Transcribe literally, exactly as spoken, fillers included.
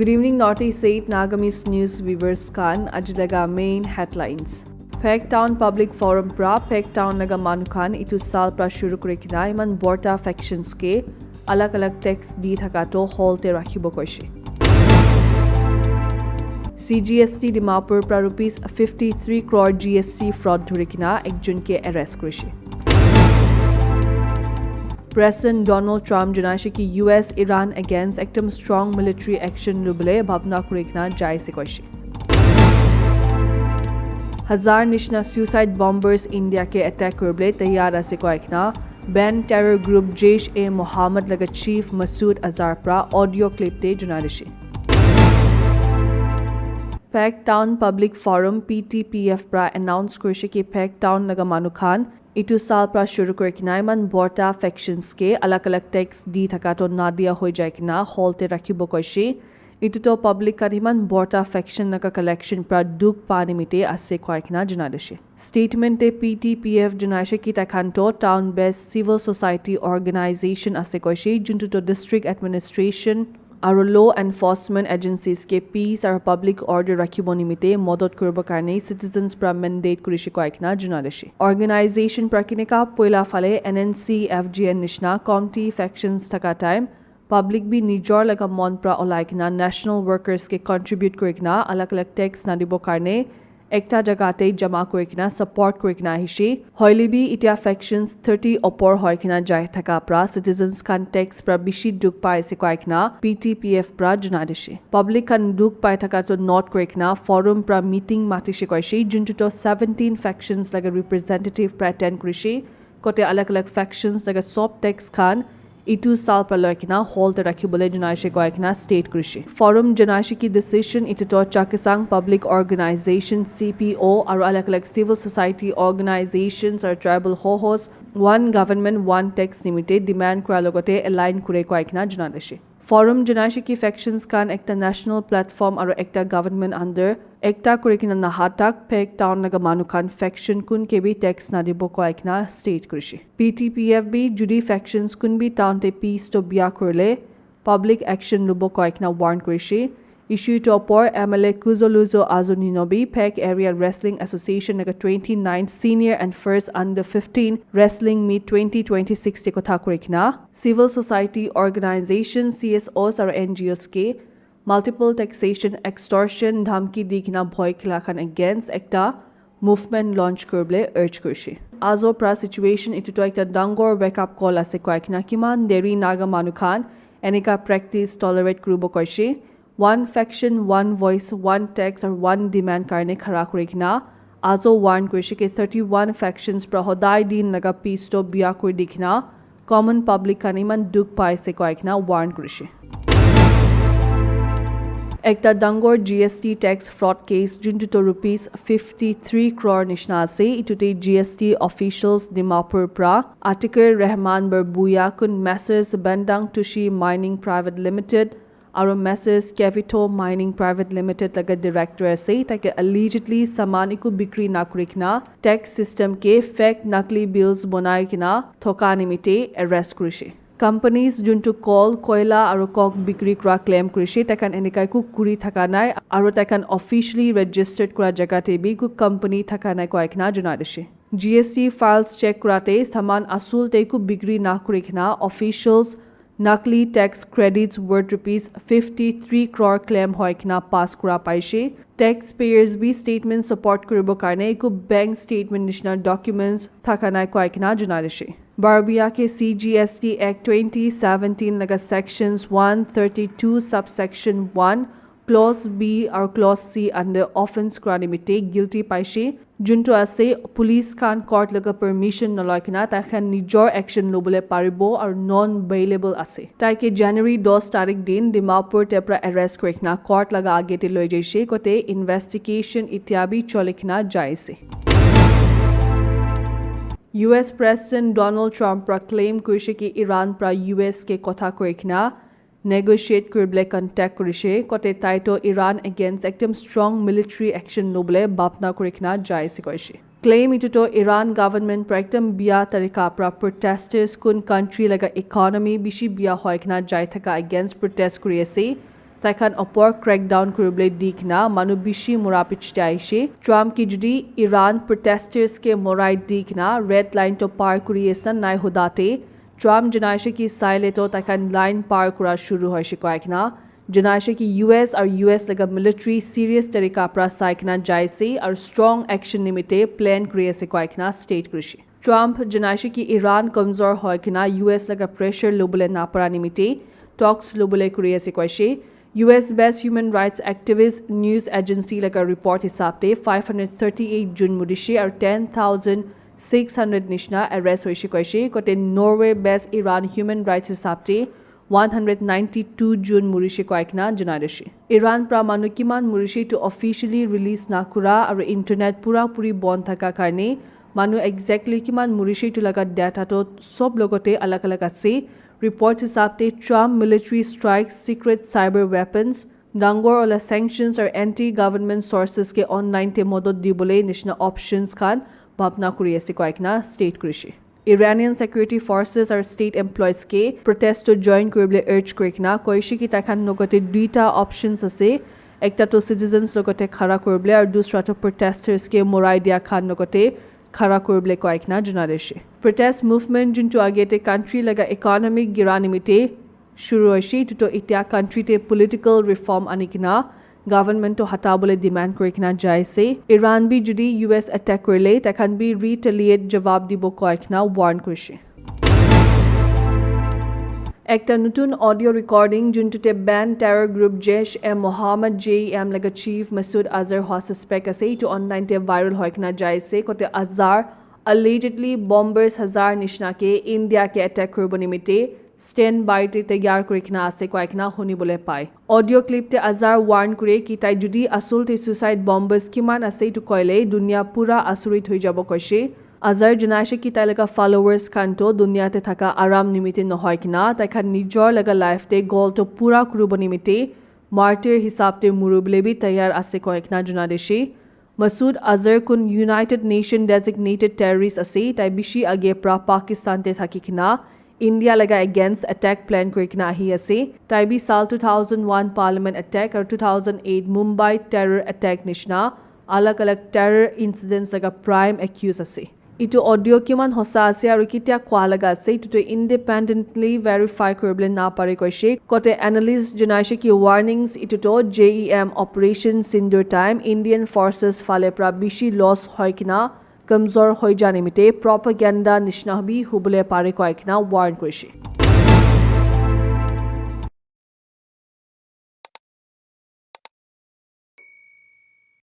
Good evening, Northeast eight Nagamese News viewers khan. Aji laga main headlines. Phek Town Public Forum pra Phek Town laga manu khan itu sal pra shuru kuri kena iman borta factions ke alag alag tax di thaka to hall te rakhibo koishe. C G S T Dimapur pra rupees fifty-three crore G S T fraud dhuri kena ekjon ke arrest kurishe. President Donald Trump janaishe ki U S Iran against ekdom strong military action lubole bhabna kuri kena jaise koishe. Hazar nishna suicide bombers India ke attack kuribole tayar ase koi kena banned terror group Jaish-e-Mohammed laga chief Masood Azhar pra audio clip te janai dishe. Phek Town Public Forum, P T P F pra announce kurishe ki Phek Town laga manu khan itu sal pra shuru kuri kena iman borta factions ke alag alag tax di thaka to nadia hoi jai kena hall te rakhibo koishe. Itu to public khan iman borta faction laga collection pra dukh pa nimite ase koi kena janai dishe. Statement te P T P F janaishe ki takhan to town based civil society organization ase koishe, juntu to district administration aru law enforcement agencies ke peace aru public order rakhibo nimite modot kuribo karne citizens pra mandate kurishe koi kena janai dishe. Organization pra kineka poila phale N N C, F G N nishna komti factions thaka time public bi nijor laga mon pra olai kena national workers ke contribute kuri kena alag alag tax nadibo karne ekta jaga te jama kuri kena support kuri kena ahishe. Hoile bi itia factions thirty opor hoi kena jai thaka pra citizens khan tax pra bishi dukh pai ase koi kena P T P F pra janai dishe. Public khan dukh pai thaka to note kuri kena forum pra meeting matishe koishe, juntu to seventeen factions laga representative pra attend kurishe. Kote alag alag factions laga sob tax khan itu sal pra loi kena hall te rakhibole janaishe koi kena state kurishe. Forum janaishe ki decision itu to Chakhesang Public Organization, C P O, aru alag alag civil society organizations aru tribal hohos one government one tax nimite demand kura logote align kure koi kena janai dishe. Forum janaishe ki factions khan ekta national platform aru ekta government under ekta kuri kena naha tak Phek Town laga manu khan faction kun ke bi tax nadibo koi kena state kurishe. P T P F bi judi factions kun bi town te peace to bia kurile public action lubo koi kena warn kurishe. Issue to opor M L A Kuzoluzo Azunino bi Phek Area Wrestling Association laga twenty-ninth Senior and First Under fifteen Wrestling Meet twenty twenty-six te kotha kuri kena civil society organization, C S Os aru N G Os ke multiple taxation, extortion, dhamki di kena bhoi khila khan against ekta movement launch kuribole urge kurishe. Azo pra situation itu to ekta dangor wake up call ase koi kena kiman deri Naga manu khan enika practice tolerate kuribo koishe. One faction, one voice, one tax aru one demand karne khara kuri kena azo warn kurishe ki thirty-one factions pra hodai din laga peace to bia kuri di kena common public khan iman dukh pai ase koi kena warn kurishe. Ekta dangor G S T tax fraud case juntu to rupees fifty-three crore nishna ase. Itu te G S T officials Dimapur pra Atikir Rahman Barbuya kun Messrs Bendang Tushi Mining Private Limited aru Messrs Kevito Mining Private Limited laga director ase, take allegedly saman iku bikri na kuri kena tax system ke fake nakli bills bonai kena thoka nimite arrest kurishe. Companies juntu coal, koila aru coke bikri kura claim kurishe, taikhan enika iku kuri thaka nai aru taikhan officially registered kura jaga te bi iku company thaka nai koi kena janai dishe. G S T files check kurate saman asul te iku bikri na kuri kena officials nakli tax credits worth rupees fifty-three crore claim hoi kena pass kura paishe. Taxpayers bi statement support kuribo karne iku bank statement nishna documents thaka nai koi kena janai dishe. Barbuya ke C G S T Act twenty seventeen laga sections one thirty-two subsection one, clause B aru clause C under offense kura nimite guilty paishe. Juntu ase, police khan court laga permission naloi kena taikhan nijor action lobole paribo aru non bailable ase. Taike January dos tarik din Dimapur te pra arrest kuri kena court laga age te loi jaishe kote investigation itya bi choli kena jaise. U S President Donald Trump pra claim kurishe ki Iran pra U S ke kotha kuri kena negotiate kuribole contact kurishe, kote tai to Iran against ekdom strong military action lobole bhabna kuri kena jai ase koishe. Claim itu to Iran government pra ekdom bia tarika pra protesters kun country laga economy bishi bia hoi kena jai thaka against protest kuri ase. Tai khan opor crackdown kuribole di kena manu bishi mura pichete ahishe. Trump ki jodi Iran protesters ke morai di kena red line to par kuri ase na nai huda te, Trump janaishe ki saile to tai khan line par kura shuru hoishe koi kena janaishe ki U S aru U S laga military serious tarika pra sai kena jaise aru strong action nimite plan kuri ase koi kena state kurishe. Trump janaishe ki Iran kamzor hoi kena U S laga pressure lobole napara nimite talks lobole kuri ase koishe. U S based human rights activist news agency laga report hisab te five hundred thirty-eight June murishe aru ten thousand six hundred nishna arrest hoishe koishe. Kote Norway based Iran human rights hisab te one hundred ninety-two June murishe koi kena janai dishe. Iran pra manu kiman murishe to officially release nakura aru internet pura puri bon thaka karne manu exactly kiman murishe to laga data to sob logote alag alag ase. Report hisab te Trump military strike, secret cyber weapons, dangor ola sanctions aru anti government sources ke online te modot dibole nishna options khan bhabna kuri ase koi kena state kurishe. Iranian security forces aru state employees ke protest to join kuribole urge kuri kena koishe ki tai khan logote duita options ase. Ekta to citizens logote khara kuribole aru dusra to protesters ke morai dia khan logote khara kuribole koi kena janai dishe. Protest movement juntu age te country laga economic gira nimite shuru hoishe, etu to itya country te political reform ani kena government to hata bole demand kuri kena jai ase. Iran bi jodi U S attack kurile, tai khan bi retaliate jawab dibo koi kena warn kurishe. Ekta nutun audio recording juntu te banned terror group Jaish e Mohammed J E M laga chief Masood Azhar hua suspect ase, etu online te viral hoi kena jai ase. Kote Azhar allegedly bombers hazar nishna ke India ke attack kuribo nimite standby te taiyar kuri kena ase koi kena huni bole pai. Audio clip te Azhar warn kure ki tai jodi asul te suicide bombers kiman ase etu koile dunia pura asurit hoi jabo koishe. Azhar janaishe ki tai laga followers khan to dunia te thaka aram nimite nohoi kena tai khan nijor laga life te goal to pura kuribo nimite martyr hisab te muribole bi taiyar ase koi kena janai dishe. Masood Azhar kun United Nation designated terrorist ase, tai bishi age pra Pakistan te thaki kena India laga against attack plan kuri kena ahi ase. Tai bi sal two thousand one parliament attack aru two thousand eight Mumbai terror attack nishna alag alag terror incidents laga prime accused ase. Etu audio kiman hosa ase aru ketia koa laga ase, etu to independently verify kuribole na pare koishe. Kote analyst janaishe ki warnings etu to J E M Operation Sindoor time Indian forces phale pra bishi loss hoi kena kamzor hoi ja nimite propaganda nishna bi hubole pare koi kena warn kurishe.